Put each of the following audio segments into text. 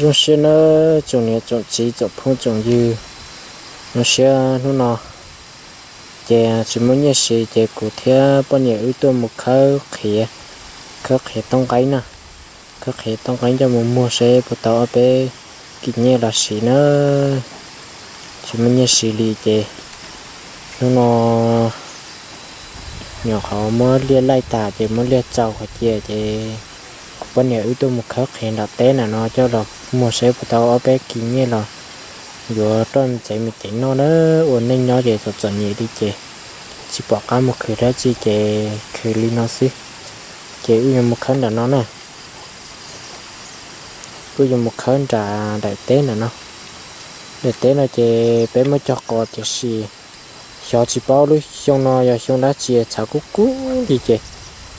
Zoo siab nawb tsoom niam tsoom txiv tsoom phooj tsoom ywg, zoo siab hnub no ces tsis muaj nyiaj siv ces kuv thiab poj niam wb tuaj mus khawb qhiav, khawb qhiav tooj nqeeb na, khawb qhiav tooj nqeeb coj mus muag seb puas tau ob peb kis nyiaj los siv na. Tsis muaj nyiaj siv li ces hnub no nyuam qhuav muab liaj laij tas ces muab liaj tsau qhov cia ces kuv poj niam wb tuaj mus khawb qhiav nram teb na no coj los muag seb puas tau ob peb kis nyiaj los yuav roj ntxeev me cev noj na. Ua neej nyob ces txom txom nyem li ces tsis pom qab mus khwv dab tsi ces khwv li no xwb. Ces wb yuav mus khawb nram no na, wb yuav mus khawb nram daim teb nram no. Daim teb no ces peb muab cog qos tiam sis xyov tsis paub lub xyoo no yog xyoo dab tsi txhav kub kub li ces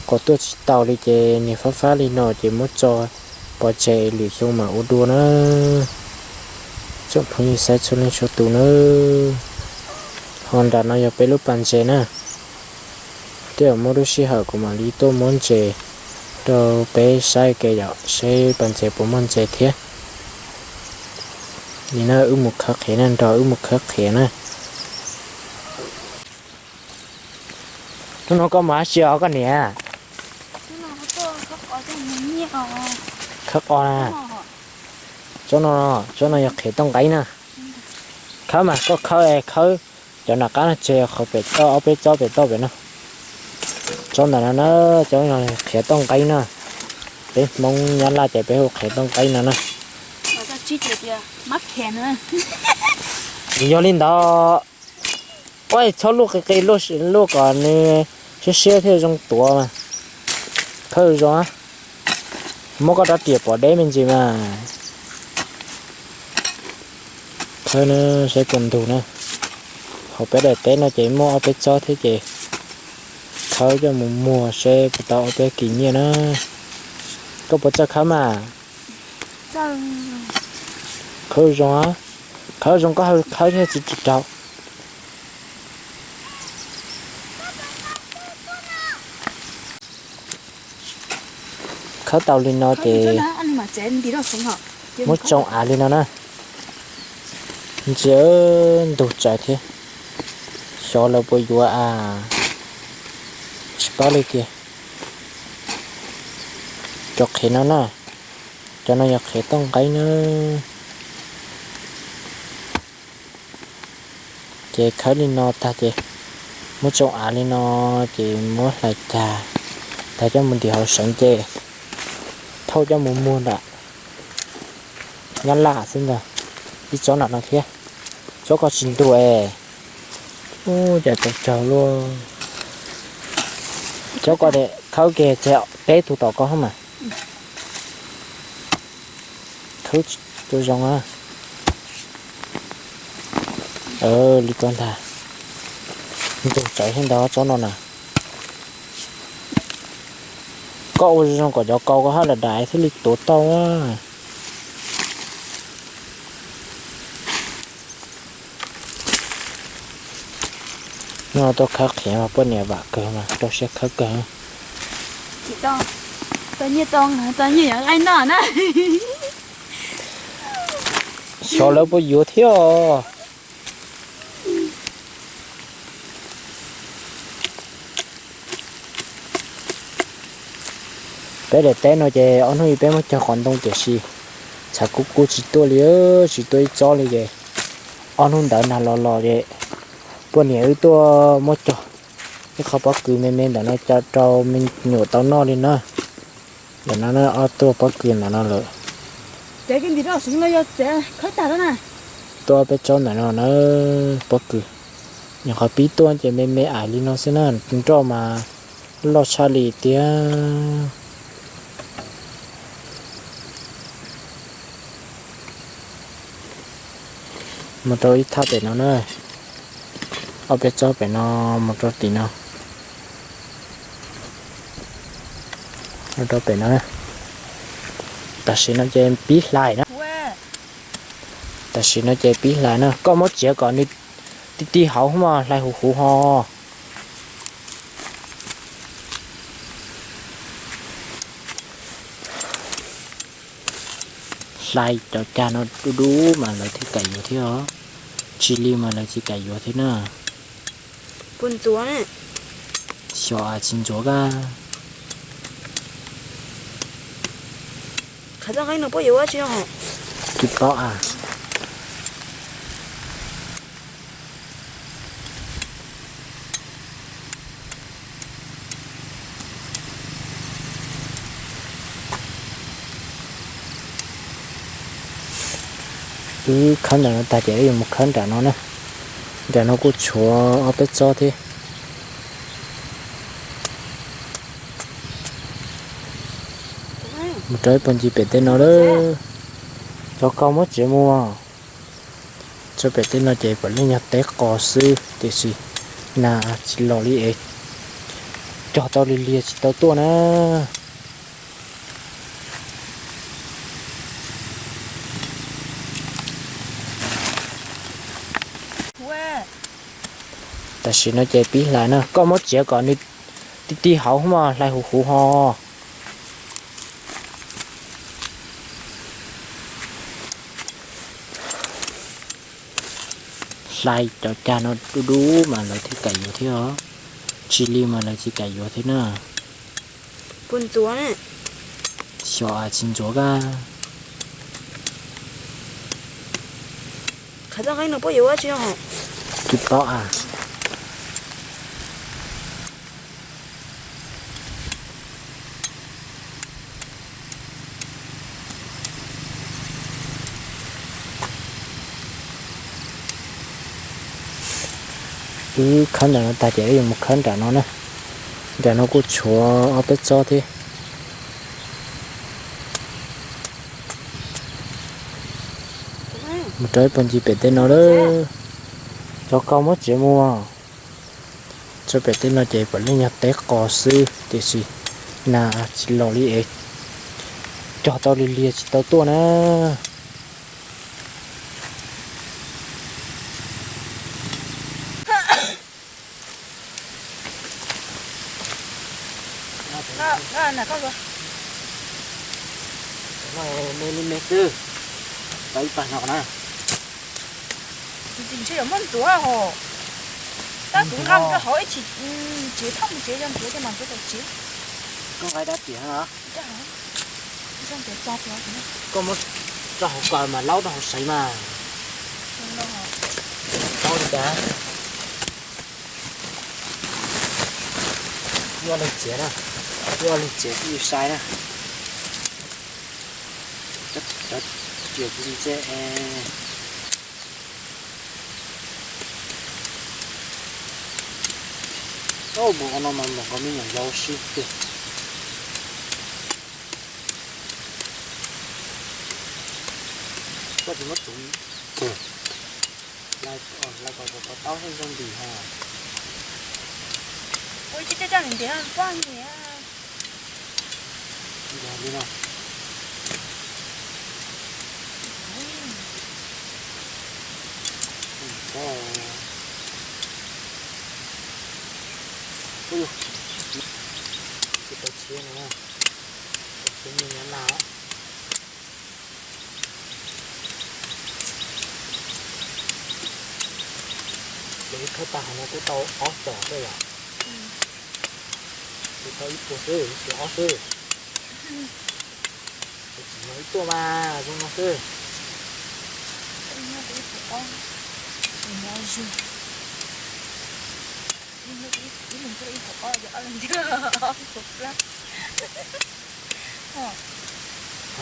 qos tuaj tsis tau li ces niag fab fab li no ces muab tso pov tseg lwm xyoo mam ua dua na. Tsoom phooj ywg saib txhua leej txhua tus na, ho nram no yog peb lub pas ntses na. Tej zaum muaj lub sij hawm kuv mam li tuaj muab ntses rau peb saib ke yom, seb pas ntses puas muaj ntses thiab. Nim no wb mus khawb qhiav na, nrog wb mus khawb qhiav na. Hnub no koj mus hab tsi os koj niam? Khawb qos na. Tsob no, tsob no yog qhiav tooj nqeeb na. Khawb mas koj khawb, khawb cov nram qab no tseg qhov pem toj, ob peb tsob pem toj pem no. Tsob ntawm no na, tsob no qhiav tooj nqeeb na. Peb Hmoob Nyab Laj ces peb hu qhiav tooj nqeeb no na. Yog li ntawd, ua txhob luaj qis qis, luaj kom nws siab siab thiaj zoo tuav mas. Khawb zoo, muab koj rab riam pom deb me ntsis mas. Khawb na, seb puas ntug na. Hauv peb daim teb no ces muaj ob peb tsob thiab ces khawb coj mus muag seb puas tau ob peb kis nyiaj na. Koj puas txawj khawb mas? Khawb zoo, khawb zoo koj khawb thiaj tsis raug. Khawb tau li no ces muab tsoo av li no na. Ntsia, ntug tsawv thiab. Xyov lawv puas yuav a, tsis paub li tiag. Cov qhiav no na, cov no yog qhiav tooj nqeeb na. Ces khawb li no tag ces muab tsoo av li no, ces muab hlais cag tag coj mus ntim hauv seev ces thauj coj mus muag nram Nyab Laj xwb ntag. Ib tsob nram no thiab, tsob ko tsis ntug es, ub, cas tau raug luaj. Tsob ko khawb kiag tseg peb tug tom ko mas. Khawb tsis tau zoo. Li ko ntag, ntug tsawv thiab ntag tsob no na. Koj ua zoo zoo kom cov kaus koj hab dam dam thiaj li tuav tau. Hnub no tuaj khawb qhiav mas poj niam vam kawg mas rau siab khawb kawg. Xyov lawv puas yuav thiab os. Peb daim teb no ces ob hnub ib peb muab cog qos ntoo tiam sis txhav kub kub tsis tuaj li, tsis tuaj ib tsob li ces ob hnub ntawd nag los los ces poj niam wb tuaj muab cog ib qho pob kws me me ntawm no rau me nyuam tau noj li na. Ntawm no ob tug pob kws ntawm no lawm. Tuaj peb tsob ntawm no na, pob kws. Nyuam qhuav pib tuaj ces me me ais li no xwb na, nroj mas loj tshaj li tiag. Mus rau ib thaj pem no na, ob peb tsob pem no mus rau tim no. Mus rau pem no, tam sim no ces pib hlais na. Tam sim no ces pib hlais na, koj muab txiav kom nws ti ti hauv mas hlais huv huv ho. Hlais cov cag no dub dub mas lawv thiaj kam yuav thiab os. Tsis li mas lawv tsis kam yuav thiab na. Puas ntxuav ne? Xyov, tsis ntxuav kab. Qhov txoj nqeeb no puab yuav ua tsi no? Tsis paub a. Wb khawb nram no tag ces wb yuav mus khawb nram no na. Nram no kuj tshuav ob peb tsob thiab. Mus rau ib puag ncig pem tej no lawm. Cov koj muab tsev mus. Txog pem tej no ces puav leej yog teb qos xwb tiam sis nas tsis los li es cog tau lig lig tsis tau tuaj na. Tam sim no ces pib hlais na, koj muab txiav kom nws ti ti hauv mas hlais huv huv ho. Hlais cov cag no dub dub mas lawv thiaj kam yuav thiab os. Tsis li mas lawv tsis kam yuav thiab na. Puas ntxuav ne? Xyov, tsis ntxuav kab. Qhov txoj nqeeb no puab yuav ua tsi no? Tsis paub a. Wb khawb nram no tag ces wb yuav mus khawb nram no na. Nram no kuj tshuav ob peb tsob thiab. Mus rau ib puag ncig pem tej no lawm. Cov koj muab tsev mus. Txog pem tej no ces puav leej yog teb qos xwb tiam sis nas tsis los li es cog tau lig lig tsis tau tuaj na. Me li me xwb, tau ib pag no na. Kuv txiv ntshe yuav muab ntxuav hos. Tab kuv nqa mus rau hauv ib chim, tsev thauj mus tsev zoo ntxuav thiaj mam ntxuav tau tsev. Koj nqa dab tiam no. Koj muab rau hauv ko mas laub rau hauv xaiv mas. Paub li cas. Ua leej txiav na, ua leej txiav kuj sai na. Cov tias kuv ntse. Mus no mas mom qhov me nyuam yau sib tiag. Koj tsis muab tsuv, lawv kom kom taub hej zoo ntim ho. Ua tsis tej coj ntim ntim no poj niam. Li no. Tsis tau tshiab no, tsis tau tshiab me nyuam nas. Ces ib khawb tag hais no kuj tau ob xyom xwb yom. Kuj tau ib puas xwb, ib puas ob xwb. Tsis yog ib tuaj mas zoo no xwb. Qhov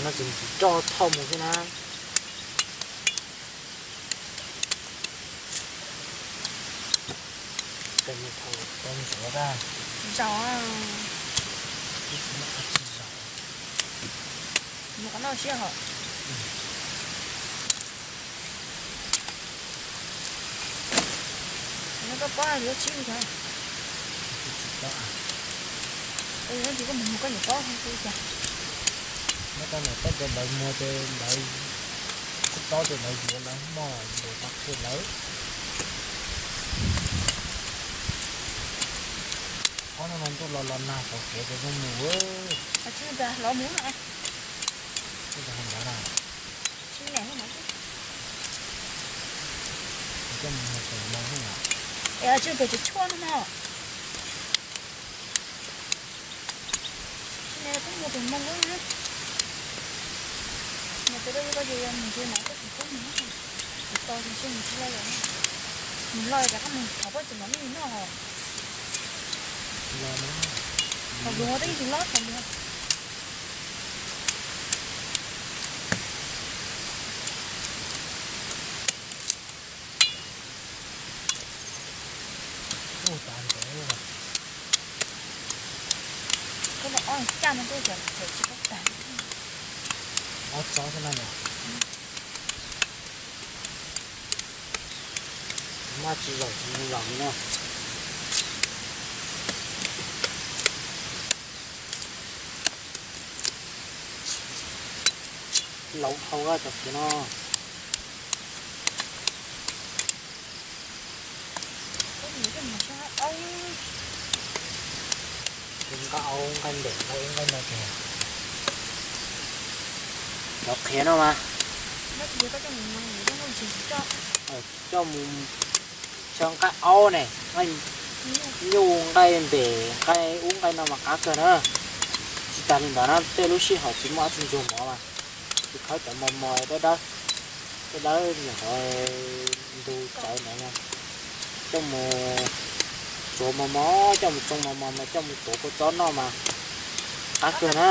no ces tsis roj thauj mus xwb na. Zaum, zaum. Mus qhov no siab hos. Koj pob yuav tsib li cas? Koj mus mus koj niam pob hu cas? Muab rau niam pob ces lawv muag ces lawv, kuj paub ces lawv yuav lawv mog, yuav tau qhia lawv. Ob hnub no ntuj los los nag pom kev ces zoo mus. Los mus na. Es tsis pem tsis tshuaj no no. Tsis ne peb mus tus moo lub na. Nws tus dej koj ces yog mus tus no koj tsis pub mus na. Tsis tau tsis mus tsis loj lawm. Mus loj ces koj mus thov poj tsis mam li noj. Los mus teb tus loj tau li. Koj ob caj no kuj cov tsis paub tag. Ob tsob xwb na. Maj tsis zaum tsis zaum li na. Laus dhau cov khiav no. Nqaij au nqaij npem nqaij ub nqaij no tiag. Cov qhiav no mas coj mus xyaw nqaij aub ne, nyuj nqaij npem nqaij ub nqaij no mas qab kawg na. Tsis tas li ntawd na tej lub sij hawm tsis muaj dab tsi ntsuag mov mas tsis khawb cov mos mos dawb dawb, dawb dawb nyuam qhuav ntug tsawv ntawd na, coj mus tsuav mos mos, coj mus tsoo mos mos mas coj mus tuav kua txob noj mas qab kawg na.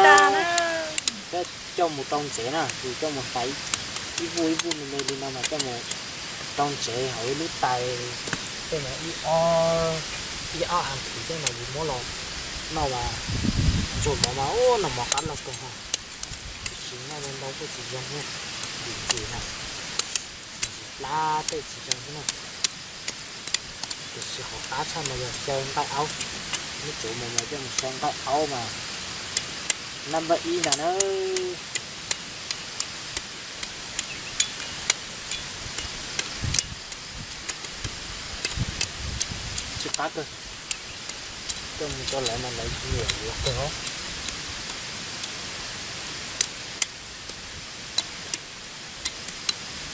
Thiab coj mus rau ntsev na, ces coj mus hlais ib vuj ib vuj me me li no mas coj mus rau ntsev hauv ib lub tais, tej no ib ob, ib ob as thiv tej no yus muab los noj mas ntsuag mov mas ua no mov qab los kawg ha. Tiam sis noj ntau kuj tsis zoo, ntxim ntxim na, hlab tej tsis zoo xwb na. Tiam sis qhov qab tshaj mas yog xyaw nqaij aub, muab tsuav mus mas coj mus xyaw nqaij aub mas number ib ntag na. Tsis qab kawg, coj mus rau lawv mas lawv nyiam yuav kawg os.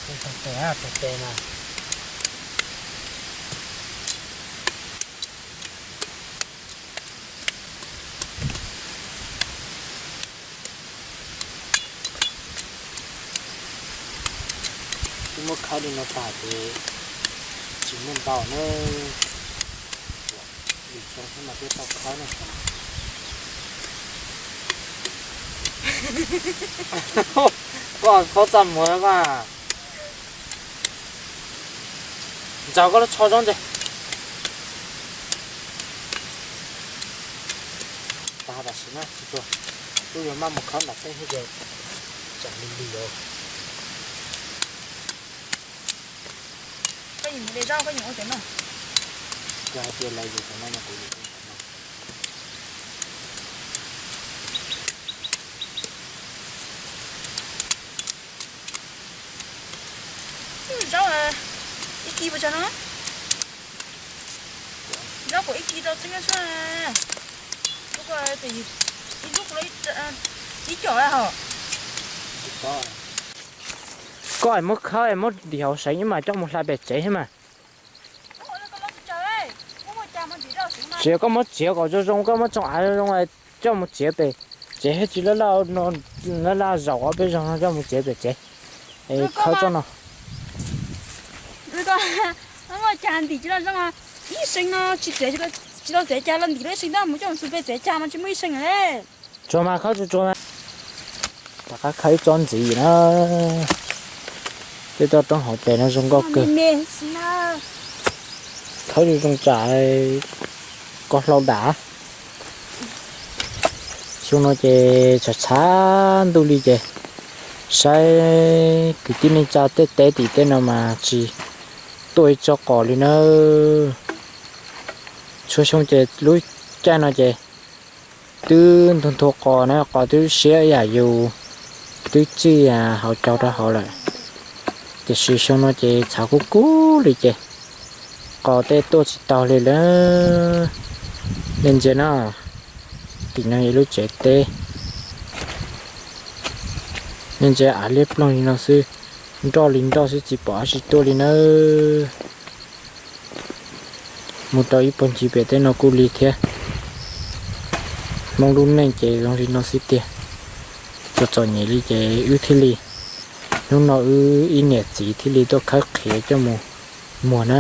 Tau tes, tau tes mas. Twb muab khawb li no tas ces tsis muaj ntau na. Vim zoo xwb mas thiaj tau khawb na. Koj paub txaj muag koj. Ntsaws koj lub tsho zoo ntse. Tag tam sim no tsis tuag, twb yuav maj mus khawb nram teb thiab ces tsam li li os. Koj yeej mus de zaub koj yeej ua cov no. Koj hais tias lawv yuav cov no mas kuv yuav cov no. Zaub ib kis puas tsawg no? Zaub kuv ib kis rau txheeb xwb. Ib lub kuv ib com hos. Koj muab khawb muab ntim hauv seev mas coj mus hlais pem tsev thiab mas. Tsis yog koj muab txiav kom zoo zoo, koj muab tsoo av zoo zoo coj mus txiav pem tsev thiab tsis laj laj zaum ob peb zaug no coj mus txiav pem tsev es khawb tsob no. Muaj cas ntim tsis tau zoo, ib seev no tsis txiav, tsis tau txiav cas los ntim lub ib seev tab mus coj mus txug pem txiav cas mas tsis muaj ib seev li. Tsuag mas khawb tsuag tsuag mas. Rov qab khawb ib tsob ntxiv na. Tej toj roob hauv pes no zoo nkauj kawg. Khawb zoo zoo tsam koj hlau dam. Xyoo no ces tshav tshav ntuj li ces saib kwv tij neej tsa tej teb tim tej no mas tsis tuaj ib tsob qos li na. Txhua xyoo ces lub caij no ces twb ntug nthuav qos na, qos twb siab ib yam yus twb txij hauv caug rau hauv lawm. Tiam sis xyoo no ces tshav kub kub li ces qos tej tuaj tsis taug li lawm. Nej ntsia na, tim no yog lub tsev teb. Nej ntsia av liab ploog li no xwb, Nroj li nroj xwb tsis pom dab tsi tuaj li nawb. Mus rau ib puag ncig pem tej no kuj li thiab. Hmoob lub neej ces zoo li no xwb tiag. Txom txom nyem li ces wb thiaj li, hnub no wb ib niam txiv thiaj li tuaj khawb qhiav coj mus muag na.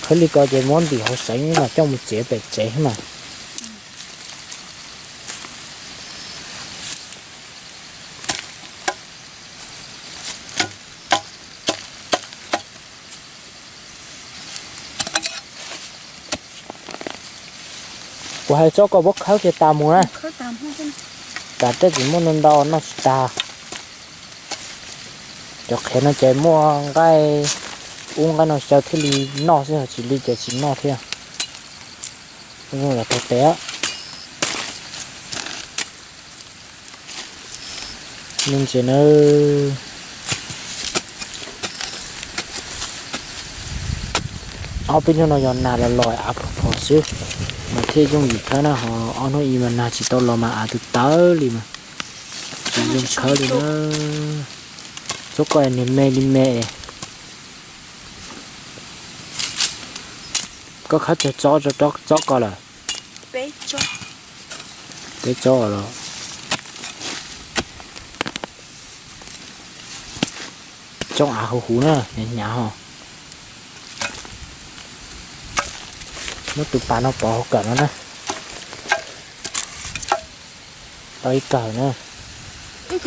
Khawb li ko ces muab ntim hauv seev mas coj mus txiav pem tsev mas. Kuv hais tsob ko muab khawb kiag tas mus na. Tsam tej tsis muaj ntau ntau noj tsis tas. Cov qhiav no ces muaj nqaij ub nqaij no xyaw thiaj li noj xwb, tsis li ces tsis noj thiab. Los tau tes. Me ntsis na. Ob peb hnub no yog nag los los av phom phom xwb mas thiaj yooj yim khawb na, ho ob hnub ib mas nag tsis tau los mas av tawv tawv li mas tsis yooj khawb li na. Tsob ko niag me li me. Koj khawb tsawg tsob, tsob ko lawm? Peb tsob los. Tsob av huv huv na, hnyav hnyav ho. Muab tus pas no pov hauv kawm no na. Tau ib kawm na. Kuv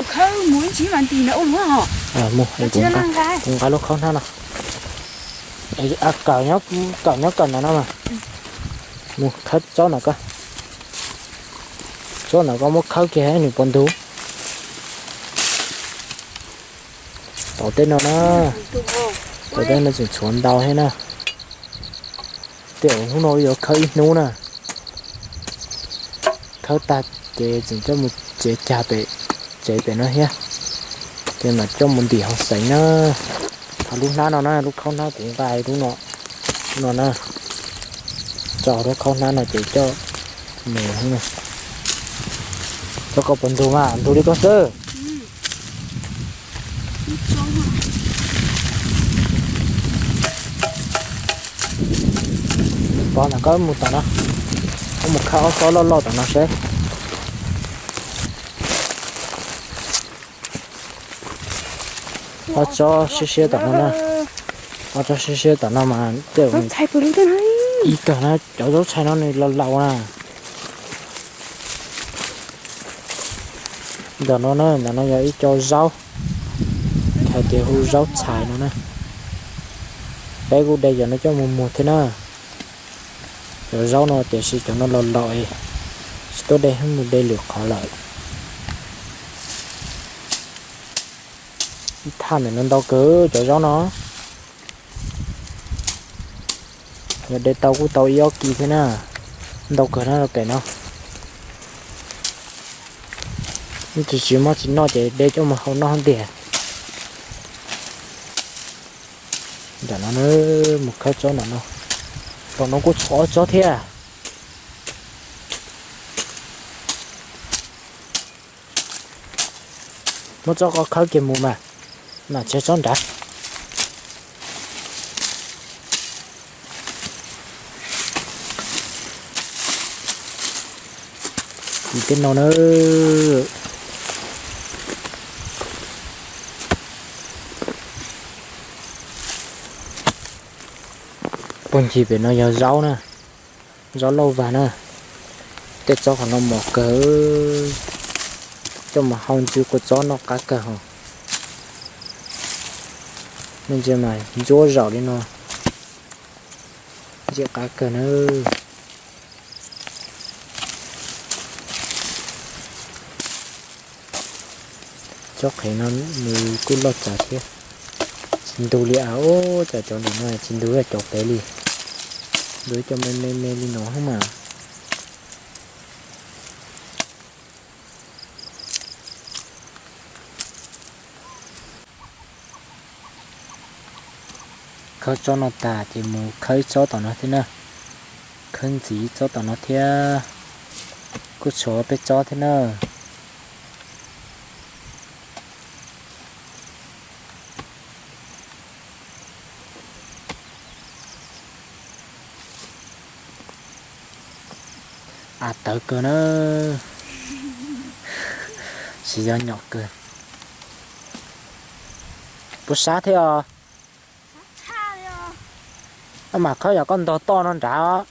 nqa lub khaub hnab no. Kawm nyob kawm ntawm no mas. Mus khawb tsob ntawm ko. Tsob ntawm ko muab khawb kiag nws puas ntug. Tau tej no na. Tau tej no tseem tshuav ntau thiab na. Tej zaum hnub no yuav khawb ib hnub na. Khawb tag ces tseem coj mus txiav cag pem tsev pem no thiab. Ces mam coj mus ntim hauv xeev na. Ho lub hnab no na, lub khaub hnab kuv nqa lub no, lub no na. Tso lub khaub hnab no ces coj mus. Tsob ko puas ntug mas? Ntug li koj xwb. Pov ntawm ko mus tom no, koj mus khawb ob tsob loj loj tom no seb. Ob tsob siab siab tom no na, ob tsob siab siab tom no mas tej zaum ib tag na, cov zaub tshais no nws laus laus na. Ntawm no na, ntawm no yog ib co zaub, hais tias hu zaub tshais no na. Peb kuj de cov no coj mus muag thiab na. Cov zaub no tiam sis cov no los laus es tsis tuaj de, mus de lwm qhov lawm. Ib thaj ntawm no ntau kawg cov zaub no. Yog de tau kuj tau ib ob kis thiab na. Ntau kawg na pem no. Tsis tsis muab tsis noj ces de coj mus hau noj tiag. Ntawm no mus khawb tsob ntawm no. Tom no kuj tshuav ob tsob thiab. Muab tsob ko khawb kiag mus mas, mam tseg tsob nrad. Ces tej no na, puag ncig pem no yog zaub na, zaub lauj vag na. Tej tsob qhov no mos kawg, coj mus hau ntsw kua txob noj qab kawg hos. Nej ntsia mas ntsuab zaum li no, ntsia qab kawg na. Tsob qhev no nws kuj loj tsawv thiab. Tsis ntug li a, ub, cas cov ntawm no tsis ntug ib cov pem li. Ntug ib co me me me li no mas. Khawb tsob no tas ces mus khawb ib tsob tom no thiab na. Khawb ntxiv tsob tom no thiab, kuj tshuav peb tsob thiab na. Av tawv kawg na, tsis yog nyom kawg. Puas sab thiab os? Mas khawb yog koj ntog toj no nrad.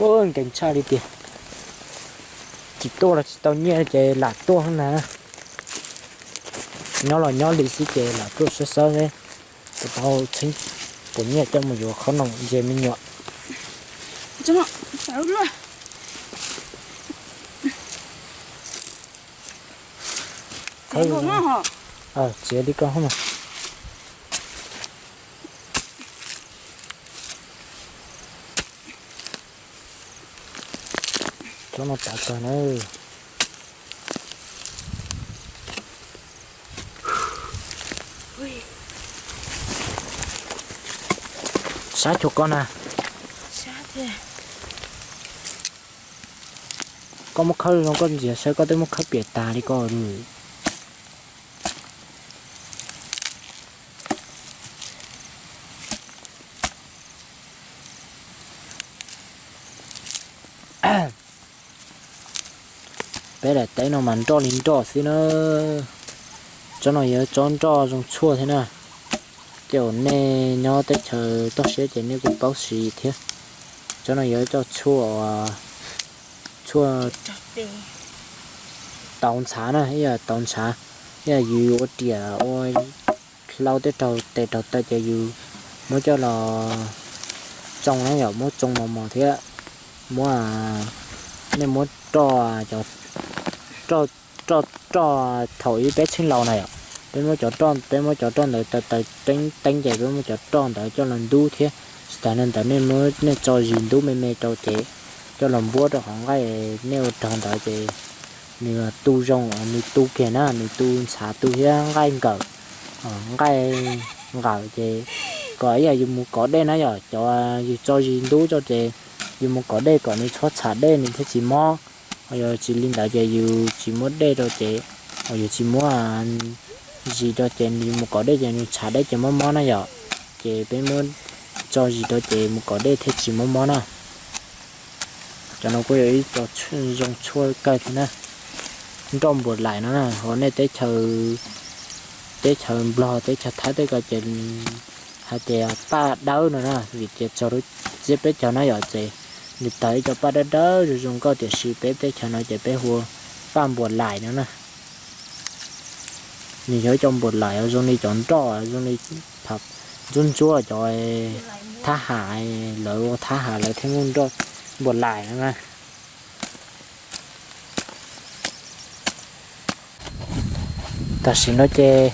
Ua nkees tshaj li tiag. Tsis tuaj los tsis tau nyiaj ces lam tuaj na. Nyob los nyob li xwb ces lam tuaj sawb sawb, tau txheeb puas nyiaj coj mus yuav qhob noom ntse me nyuam. Txiav li koj. Tsob no tav tag na. Sab cuag koj na. Koj muab khawb zoo koj ntxias saib koj twb muab khawb piam tag li koj. Peb daim teb no mas nroj li nroj xwb na. Tsob no yog tsob nroj zoo tshuaj thiab na. Tej uas nej nyob teb chaws toj siab ces nej kuj paub siv thiab. Tsob no yog ib tsob tshuaj, tshuaj tauv ntshav na, ib yam tauv ntshav, ib yam yus ua riam ua hlau tej raug tes raug taw ces yus muab coj los tsoo na yom, muab tsoo mos mos thiab muab, nej muab roj, roj, roj, roj thaum ub peb txheeb laus na yom, peb muab cov roj, peb muab cov roj ntawd taw taw teeb teeb ces peb muab cov roj ntawd coj los ntub thiab. Tsis tas li ntawd nej muab, nej tso zis ntub me me rau ces coj los npuab rau qhov nqaij nej ua raug ntawd ces nws tu zoo, nws tu kiag na, nws tu ntshav tu thiab nqaij nkawm, nqaij nkawm ces kom ib yam yus mus kov dej na yom, cov yus tso zis ntub rau ces yus mus kov dej kom nws txhob txham dej nws thiaj tsis mob. Yog tsis li ntawd ces yus tsis muab dej rau ces, yus tsis muab zis rau ces nws mus kov dej ces nws txham dej ces mob mob na yom. Ces peb muab tso zis rau ces mus kov dej thiaj tsis mob mob na. Cov no kuj yog ib co zoo tshuaj kawg thiab na. Nroj npuas laim no na, hos nej teb chaws, teb chaws Nplog teb chaws Thaib tej ko ces hais tias paj dawb no na, vim tias txog lub txiab peb caug na yom ces nws tawg ib co paj dawb dawb zoo zoo nkauj, tiam sis peb teb chaws no ces peb hu ua paj npuas laim no na. Nws yog ib co npuas laim zoo li cov nroj, zoo li ntxuab ntsuab cov thab ham, lawv ua thab ham lawv thiaj muaj nroj npuas laim no na. Tam sim no ces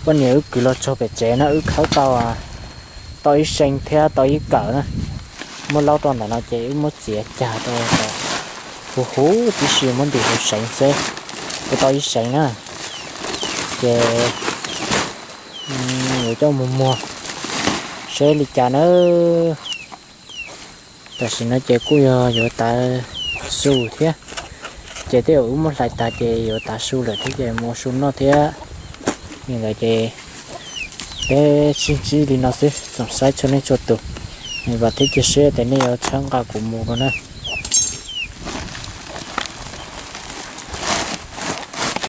poj niam wb kwv los txog pem tsev na, wb khawb tau, tau ib seev thiab tau ib kawm na. Muab laub rau ntawm no ces wb muab txiav cag rau huv huv tib si, muab ntim huv seev xwb, ua tau ib seev na. Ces yuav coj mus muag seb li cas na. Tam sim no ces kuj yog yuav tav su thiab, ces tej zaum wb muab hlais tas ces yuav tav su lawm thiab ces mus ua su noj thiab. Li ntawd ces peb sib ntsib li no xwb, tsoom saib txhua leej txhua tus, vam thiab cia siab tias nej yuav txhawb nqa kuv mus no na.